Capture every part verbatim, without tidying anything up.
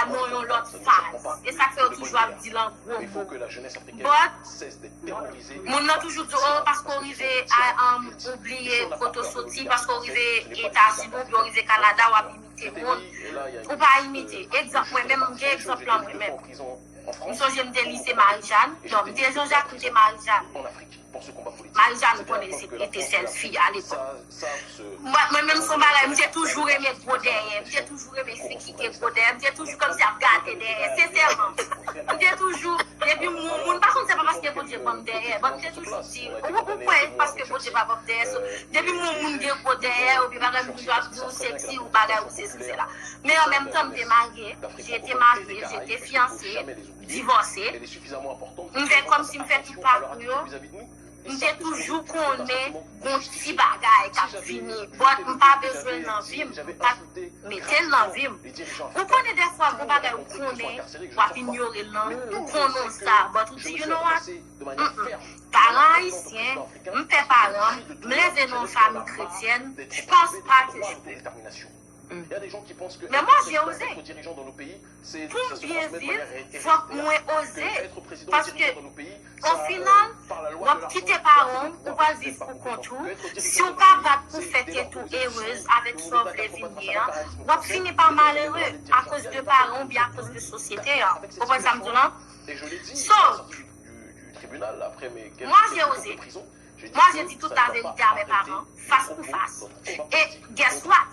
nan yon lòt faz. E sa k fè yo toujou ap di l an gwo mo. But, moun nan toujou di, oh, paske w rive a, um, ou bliye kote w soti, paske w rive Etazini oubyen w rive Kanada, w ap imite moun. Ou pa imite. Egzanp, mwen menm, m gen egzanp lan mwen menm. M sonje m te lise Marijàn. Non, m te Janjak, m te Marijàn. Marijàn, nou konnen se, li te sèl fi a lepòk. Mwen, mwen menm, se yon bagay, m te toujou renmen gwo dèyè. M te toujou renmen fi ki gen gwo dèyè. M te toujou kòmsi ap gate dèyè. Sensèman. M te toujou, depi m wè yon moun, pa konn se pa paske Bondye ban m dèyè. But m te toujou di, ou, ou kwè paske Bondye pa ban m dèyè. So, depi m wè yon moun gen gwo dèyè, oubyen bagay, m toujou ap di ou seksi, ou bagay, ou sesi, sela. Men an menm tan, m te marye, j'étais mariée, j'étais fiancée, divòse. M fè kòmsi m fè tout pakou yo. M te toujou konnen gon ti bagay k ap vini. But m pa bezwen l nan vi m, m pa t mete l nan vi m. Ou konnen dèfwa gon bagay ou konnen, w ap inyore l nan ou, ou konnen w sa, but ou di, you know what? Mm-mm. Paran ayisyen, m pè paran m, m leve nan yon fanmi kretyèn, je pense pas que je peux. Men mwen, j'ai osé. Pou m byen viv, fòk mwen oze. Paske, o final, w ap kite paran w, ou pral viv pou kont ou. Si w pa bat pou fè tèt ou erez avèk sa w vle vin ye an, w ap fini pa malere akoz de paran w oubyen akoz de sosyete an. Ou konprann sa m di w lan? So, moi, j'ai osé. Moi, j'ai dit toute la vérité à mes parents, face pour face. Et guess what?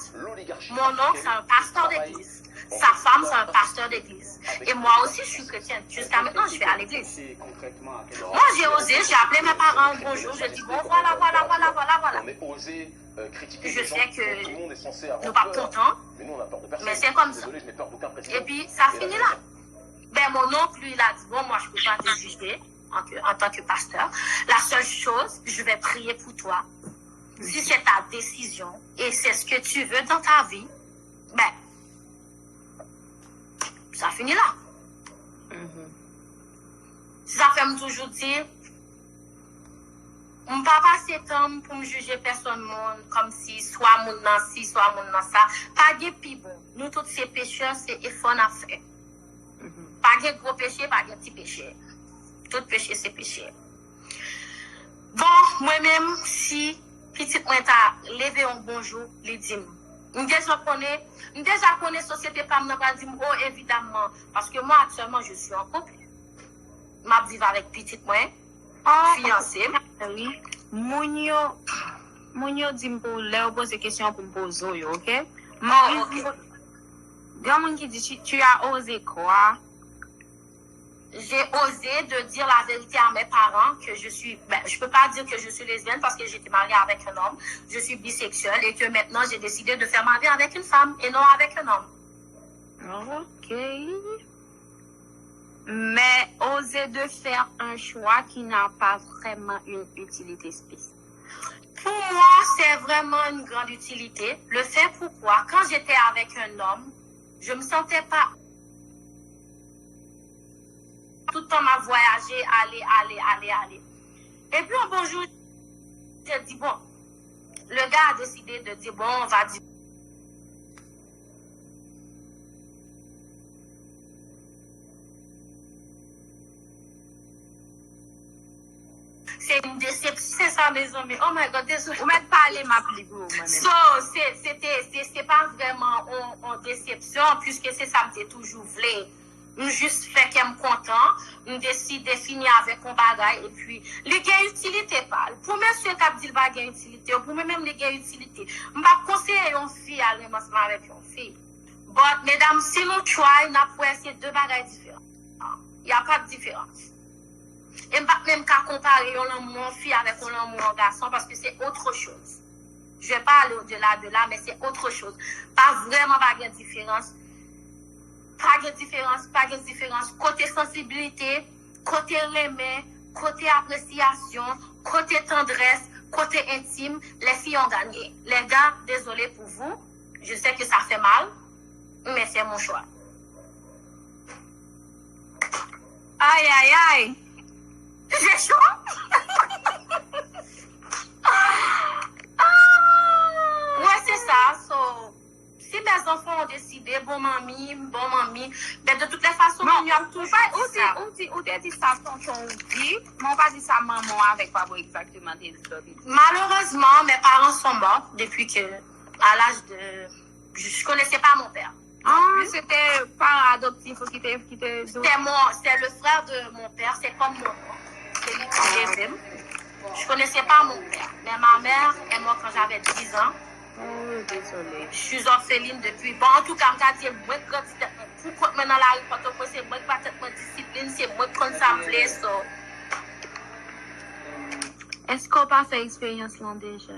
Mon oncle, c'est un pasteur d'église. Sa femme, c'est un pasteur d'église. Et moi aussi, je suis chrétienne. Jusqu'à maintenant, je vais à l'église. Moi, j'ai osé, j'ai appelé mes parents un bonjour, j'ai dit, bon, voilà, voilà, voilà, voilà, voilà. Je sais que nou p ap kontan, men se kòmsa. Epi, sa fini la. Ben, mon oncle, lui, il a dit, bon, moi, je peux pas te juger en que- en tant que pasteur. La seule chose, je vais prier pour toi. Si c'est ta décision et c'est ce que tu veux dans ta vie, ben, sa fini la. Se sa fè m toujou di, m pa pase tan m pou m jije pèsonn moun, kòmsi swa moun nan si, swa moun nan sa. Pa gen pi bon. Nou tout se pechè, se efò n ap fè. Pa gen gwo peche, pa gen ti peche. Tout peche se peche. Bon, mwen menm, si pitit mwen ta leve yon bon jou, li di m. M deja konnen, m deja konnen sosyete pa m nan pral di m, oh, évidemment, parce que moi, actuellement, je suis en couple. M ap viv avèk pitit mwen, fiyanse m. Wi. Moun yo, moun yo di m pou lè yo poze kesyon pou m poze w yo, oke? Oh, oke. Gen moun ki di, tu, tu as osé quoi? J'ai osé de dire la vérité à mes parents que je suis, ben, je peux pas dire que je suis lesbienne parce que j'étais mariée avec un homme, je suis bisexuelle et que maintenant j'ai décidé de faire ma vie avec une femme et non avec un homme. Ok. Mais oser de faire un choix qui n'a pas vraiment une utilité spéciale. Pour moi, c'est vraiment une grande utilité. Le fait pourquoi, quand j'étais avec un homme, je me sentais pas tout tan m ap vwayaje, ale, ale, ale, ale. Epi yon bon jou, je di, bon, le gars a décidé de dire, bon, on va dire. Se yon desepsyon sa, mezanmi. Oh my God, dezole. Ou mèt pale, m ap li pou ou, mwen menm. So, se, se te, se, se pa vrèman yon, yon desepsyon, puiske se sa m te toujou vle. M jis fè kè m kontan, m deside fini avèk yon bagay, epi li gen itilite pa l. Pou mesye k ap di l pa gen itilite, pou mwen menm li gen itilite. M p ap konseye yon fi al renmen ansanm avèk yon fi. But, medam, si nou try, n ap wè se de bagay diferan. Y a pa de diferans. E m pa t menm ka konpare yon lanmou yon fi avèk yon lanmou yon gason, paske se autre chose. Je vais pas aller au-delà de là, mais c'est autre chose. Pa vrèman pa gen diferans. Pa gen diferans, pa gen diferans. Kote sansiblite, kote renmen, kote apresyasyon, kote tandrès, kote entim, les filles ont gagné. Les gars, désolé pour vous, je sais que ça fait mal, mais c'est mon choix. Ay, ay, ay. J'ai chaud. Ouais, c'est ça. So, si zanfan w deside, bon manmi, bon manmi. Men de tout lè fason, non, moun yo ap toujou di sa. Ou di, ou te di sa tonton ou di, men ou pa di sa manman w avèk papa w egzakteman te di. Malerezman, mes parents sont morts depuis que, à l'âge de, je connaissais pas mon père. Ah, c'était parent adoptif qui te, qui te... C'était mon, c'est le frère de mon père, c'est comme mon oncle. C'est lui qui élève. Je connaissais pas mon père, mais ma mère est morte quand j'avais dix ans. Oh, désolée. Je suis orpheline depuis. Bon, an tou ka, m ka di, mwen k grandi tèt mwen pou kont mwen nan lari Pòtoprens, se mwen k ba tèt mwen disiplin, se mwen k konn sa m vle, so. Èske w pa fè eksperyans lan deja?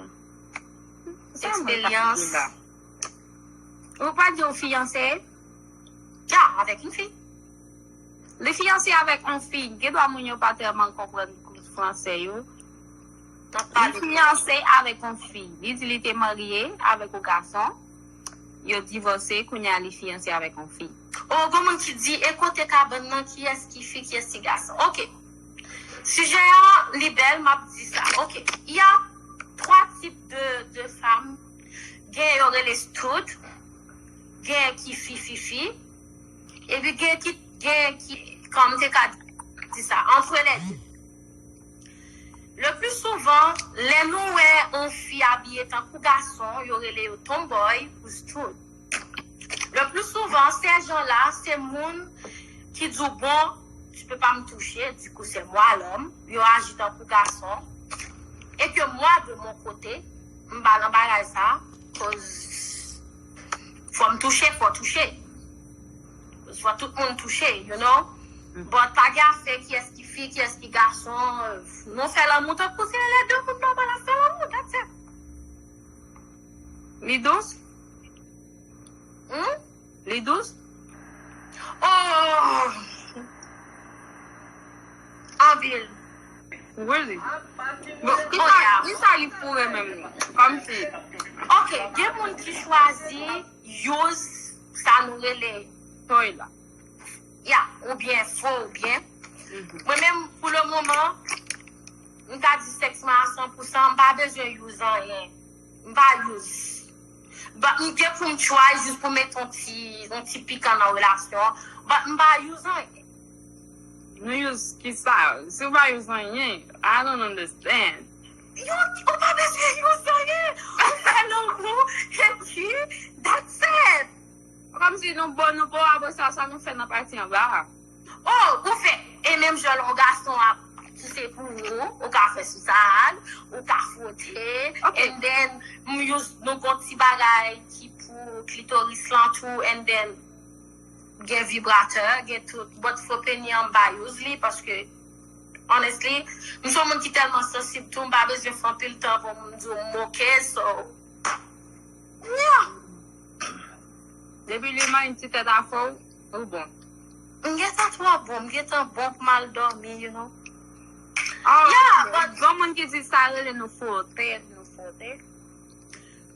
Eksperyans. Ou pa di w fiyanse? Ya, avèk yon fi. Li fiyanse avèk yon fi. Gen dwa moun yo pa tèlman konprann kout fransè yo. Li fiyanse avèk yon fi. Li di li te marye avèk yon gason. Yo divòse, kounye a li fiyanse avèk yon fi. O, gen moun ki di, e kote kabann nan, kiyès ki fi, kiyès ki gason? Oke. Sijè an, li bèl, m ap di sa. Oke. Il y a trois types de, de femmes. Gen yo rele stud, gen ki fi, fi, fi, epi gen ki, gen ki, kòman m te ka di sa, entre les deux. Le plus souvent, lè nou wè yon fi abiye tankou gason, yo rele yo tomboy ou stud. Le plus souvent, ces gens-là, se moun ki di w, bon, tu peux pas me toucher, du coup, c'est moi l'homme. Yo aji tankou gason. E ke mwa, de mon kote, m pa nan bagay sa, koz fò m touche, fò touche. Koz fò tout moun touche, you know? But pa gen afè kiyès ki fi, kiyès ki gason. Nou fè lanmou tankou se lè de moun nòmal ap fè lanmou, that's it. Li dous? Hmm? Li dous? Oh! Anpil. Really? Bon, kisa, kisa li pou renmen menm? Kòmsi. Ok, gen moun ki chwazi use sa nou rele toy la. Ya, oubyen fo, oubyen. Mwen menm, pou le moman, m ka di sèks mwen a san pou san, m pa bezwen use anyen. M pa use. But m gen pou m try jis pou met yon ti, yon ti pikan nan relasyon an. But m pa use anyen. Nou use kisa? Si w pa use anyen, I don't understand. Yo, ou pa bezwen use anyen. Ou fè lanmou, epi, that's it. Kòmsi nou bon, nou bon, apre sa, sa nou fè nan pati anba a? Oh, ou fè. E menm jan lè yon gason ap souse pou ou, ou ka fè sousad, ou ka fwote, and then, m use, nou gon ti bagay ki pou klitoris lan tou, and then, gen vibratè, gen tout. But fo peni an, m pa use li, paske, honestly, m se yon moun ki tèlman sansib tou, m pa bezwen fè anpil tan pou m di w m oke, so, yeah. Depi li manyen ti tèt afè w, ou bon. M gentan twò bon, m gentan bon pou m al dòmi, you know. Ah, yeah, but gen moun ki di sa rele nou fwote, nou fwote.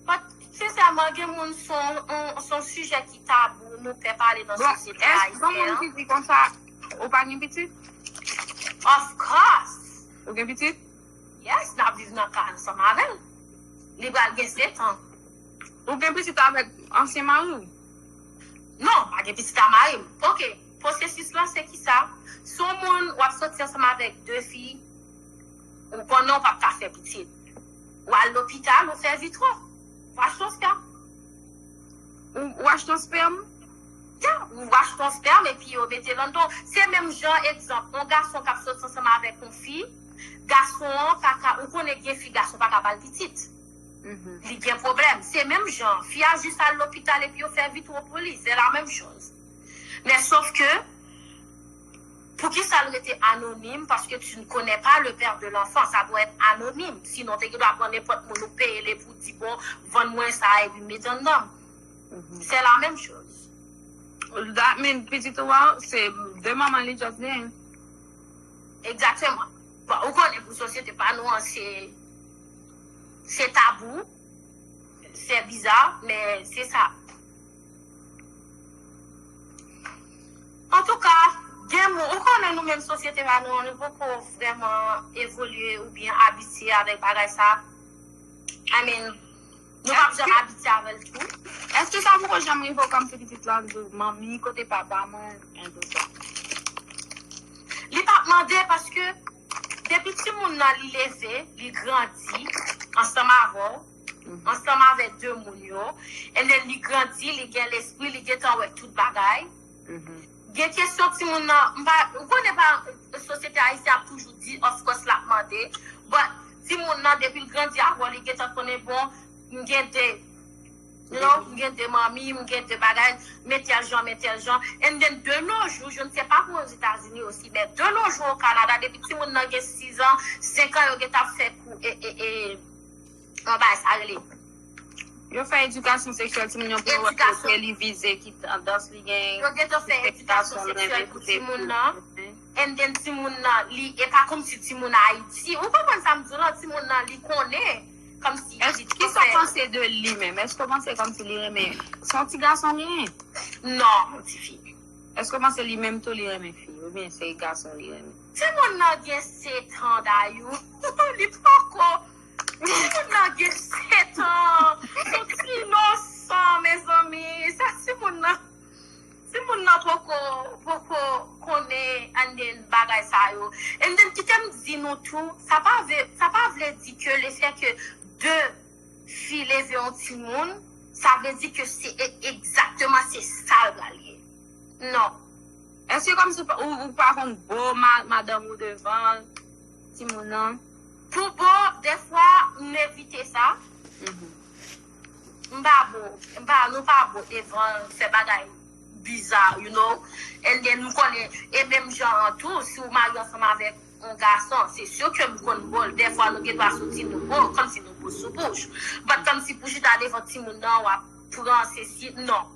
But, sensèman, gen moun se yon, se yon sijè ki tabou, nou pè pale nan sosyete ayisyèn an. Bon, èske gen moun ki di konsa, ou pa gen pitit? Of course! Ou gen pitit? Yes, n ap viv nan kay ansanm avè l. Li pral gen sèt an. Ou gen pitit avèk ansyen mari w? Non, pa gen pitit a mari m. Ok, pwosesis lan se kisa? Si yon moun w ap soti ansanm avèk de fi, ou konnen w p ap ka fè pitit. Ou al lopital, ou fè vitro. Ou achte yon spèm. Ou, ou achte yon spèm? Ya, ou achte yon spèm epi yo mete l anndan w. Se menm jan, egzanp, yon gason k ap soti ansanm avèk yon fi, gason an pa ka, ou konnen gen fi gason pa ka ba l pitit. Li gen pwoblèm. Se menm jan, fi a jis al lopital epi yo fè vitro pou li. C'est la même chose. Men sof ke, poukisa l rete anonim? Paske tu ne connais pas le père de l'enfant. Sa dwe èt anonim. Sinon, te gen dwa pran nenpòt moun ou peye li pou di, bon, vann mwen sa epi m mete anndan m. C'est la même chose. That mean, pitit ou a, se de manman li just gen. Egzakteman. Bon, ou konnen pou sosyete pa nou an, se, se tabou. Se biza, men se sa. Antouka, gen moun, ou konnen nou menm sosyete pa nou an, nou poko vrèman evolye oubyen abitye avèk bagay sa. I mean, Nou p ap janm abitye avè l tou. Èske sa poko janm rive w kòmsi pitit la di w, "Manmi, kote papa mwen?" Èske sa? Li p ap mande paske depi timoun nan li leve, li grandi ansanm avè w, ansanm avè de moun yo, and then li grandi, li gen lespri, li gentan wè tout bagay. Gen kesyon timoun nan, m pa, ou konnen pa, sosyete ayisyen ap toujou di, of course, l ap mande, but timoun nan, depi l grandi avè w, li gentan konnen, bon, m gen de, you know, m gen de manmi, m gen de bagay, men tèl jan, men tèl jan. And then, de nos jours, je ne sais pas pour aux États-Unis aussi, men de nos jours, au Canada, depi timoun nan gen sis an, senk an, yo gentan ap fè kou, e, e, e, yon bagay sa rele. Yo fè edikasyon seksyèl timoun yo pou yo wè kote li vize, ki tandans li gen, yo gentan fè edikasyon seksyèl pou timoun nan. And then timoun nan, li, e pa kòmsi timoun Ayiti. Ou konprann sa m di w la, timoun nan, li konnen, kòmsi li. Èske, kisa w panse de li menm? Èske w panse kòmsi li renmen? Se yon ti gason li ye? Non, yon ti fi. Èske w panse li menm tou li renmen fi? Oubyen se gason li renmen? Timoun nan gen sèt an, Dayou. Li poko. Timoun nan gen sèt an. Se yon ti inosan, mezanmi. Sa timoun nan, timoun nan poko, poko konnen and then bagay sa yo. And then, kite m di nou tou, sa pa vle, sa pa vle di ke le fè ke de fi leve yon timoun, sa vle di ke se e-, egzakteman se sa l pral ye. Non. Èske kòmsi ou, ou pa konn bo ma-, madanm ou devan timoun nan? Pou bo, defwa, m evite sa. M pa bo, m pa, nou pa bo devan, fè bagay biza, you know. And then, m konnen, e menm jan an tou, si w marye ansanm avèk yon gason, se si ke m konn bo l, defwa nou gen dwa soti nou bo, kòmsi nou bo sou bouch. But kòmsi pou chita devan timoun nan, w ap pran sesi, non.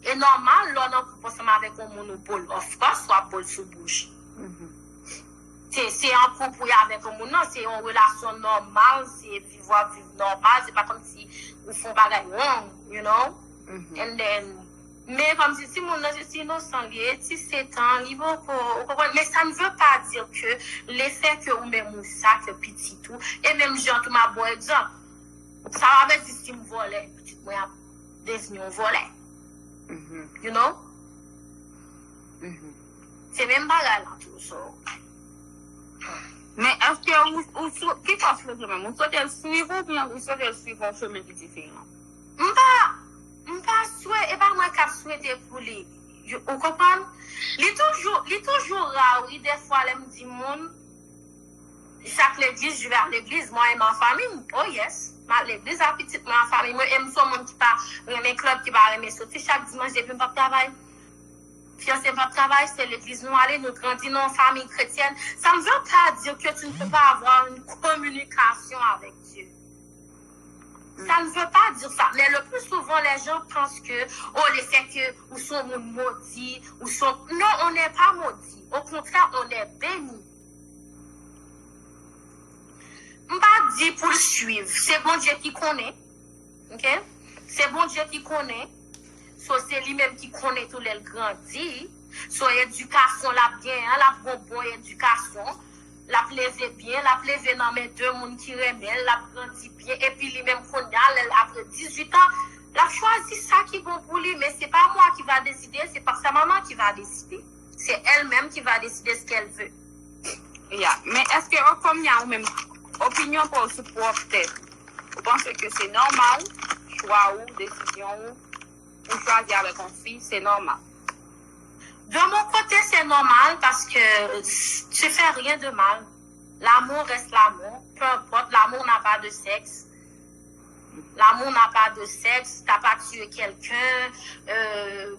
E nòmal, lè w nan koup ansanm avèk yon moun ou bo l, of course, w ap bo l sou bouch. Se, se an koup ou ye avèk yon moun nan, se yon relasyon nòmal, se viv w ap viv nòmal, se pa kòmsi ou fè yon bagay wrong, you know? And then, men kòmsi timoun nan se ti inosan li ye, ti sèt an, li poko, ou konprann? Men sa ne veut pas dire que le fait que ou menm ou sa, ke pitit ou, e menm jan tou m ap ba w egzanp, sa pa vle di si m vòlè, pitit mwen ap devni yon vòlè. You know? Se menm bagay la tou, so. Men èske ou, ou sou, ki sa w swete menm? Ou swete l swiv ou, oubyen ou swete l swiv yon chemen ki diferan? M pa, m pa swe-, e pa mwen k ap swete pou li. Ou konprann? Li toujou, li toujou ra, wi, defwa lè m di moun, chaque legliz, je vais à l'église, moi et ma famille. Oh yes, m al legliz ak pitit mwen, ak fanmi mwen, e m se yon moun ki pa renmen klèb, ki pa renmen soti chak dimanch depi m p ap travay. Fiyanse m p ap travay, se legliz nou ale, nou grandi nan yon fanmi kretyèn. Ça ne veut pas dire que tu ne peux pas avoir une communication avec Dieu. Ça ne veut pas dire ça. Mais le plus souvent, les gens pensent que, oh, le fait que ou se yon moun modi, ou se yon... Non, on n'est pas maudit. Au contraire, on est béni. M pa di pou l swiv. Se Bondye ki konnen. Ok? Se Bondye ki konnen. So, se li menm ki konnen tou lè l grandi. So, edikasyon l ap genyen an, l ap gon bon edikasyon. L ap leve byen, l ap leve nan men de moun ki renmen l, l ap grandi byen. Epi li menm kounye a, lè l apre dizuit an, l ap chwazi sa ki bon pou li. Men se pa mwa ki va deside, se pa sa manman ki va deside. Se elle même qui va décider ce qu'elle veut. Ya, men èske w, kòm ya ou menm, opinyon pa w sou pwòp tèt ou, ou panse ke se nòmal, chwa ou, desizyon ou, ou chwazi avèk yon fi, se nòmal? De mon côté, c'est normal parce que tu fais rien de mal. L'amour reste l'amour, peu importe, l'amour n'a pas de sexe. L'amour n'a pas de sexe, t'as pas tué quelqu'un, euh,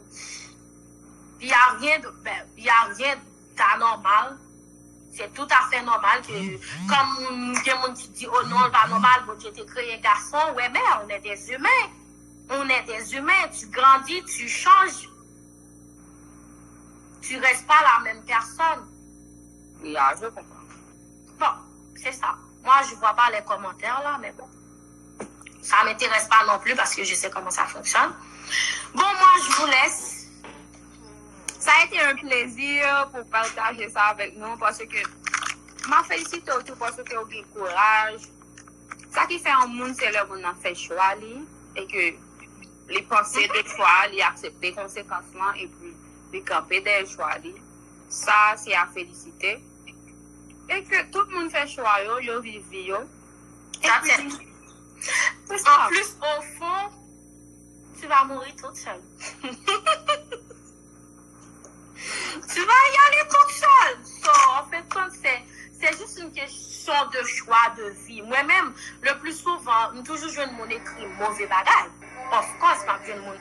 il y a rien de, ben, il y a rien d'anormal. C'est tout à fait normal que, comme il y a des gens qui disent, oh non, pas normal, Bondye te kreye gason, ouais, mais on est des humains. On est des humains. Tu grandis, tu changes. Tu restes pas la même personne. Ya, je comprends. Bon, c'est ça. Moi, je vois pas les commentaires là, mais bon. Ça m'intéresse pas non plus parce que je sais comment ça fonctionne. Bon, moi, je vous laisse. Ça a été un plaisir pour partager ça avec nous parce que m ap felisite w tou paske w gen kouraj. Sa ki fè yon moun, se lè moun nan fè chwa li, e ke li panse de chwa a, li aksepte konsekans lan, epi li kanpe dèyè chwa li. Sa, se a felisite. E ke tout moun fè chwa yo, yo viv vi yo. Epi, se sa. An plis, au fond, tu vas mourir toute seule. Tu vas y aller toute seule. So, en fin de compte, c'est c'est juste une question de choix de vie. Mwen menm, le plus souvent, m toujou jwenn moun ekri move bagay. Of course, m ap jwenn moun.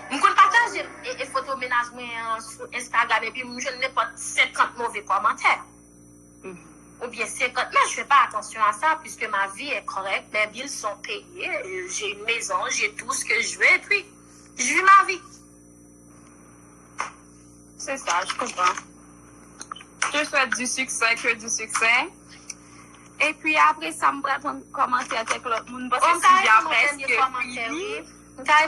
M konn pataje e, e foto mennaj mwen an sou Instagram, epi m jwenn nenpòt senkant move kòmantè. Ou bien senkant, mais je fais pas attention à ça puisque ma vie est correcte, mes bills sont payés, euh, j'ai une maison, j'ai tout ce que je veux, et puis je vis ma vie. C'est ça, je comprends. Je souhaite du succès, que du succès. Epi apre sa, m pral pran kòmantè kèk lòt moun. Paske Bon, m ta sijè a rete nan premye prèske kòmantè, fini. Wi. M ta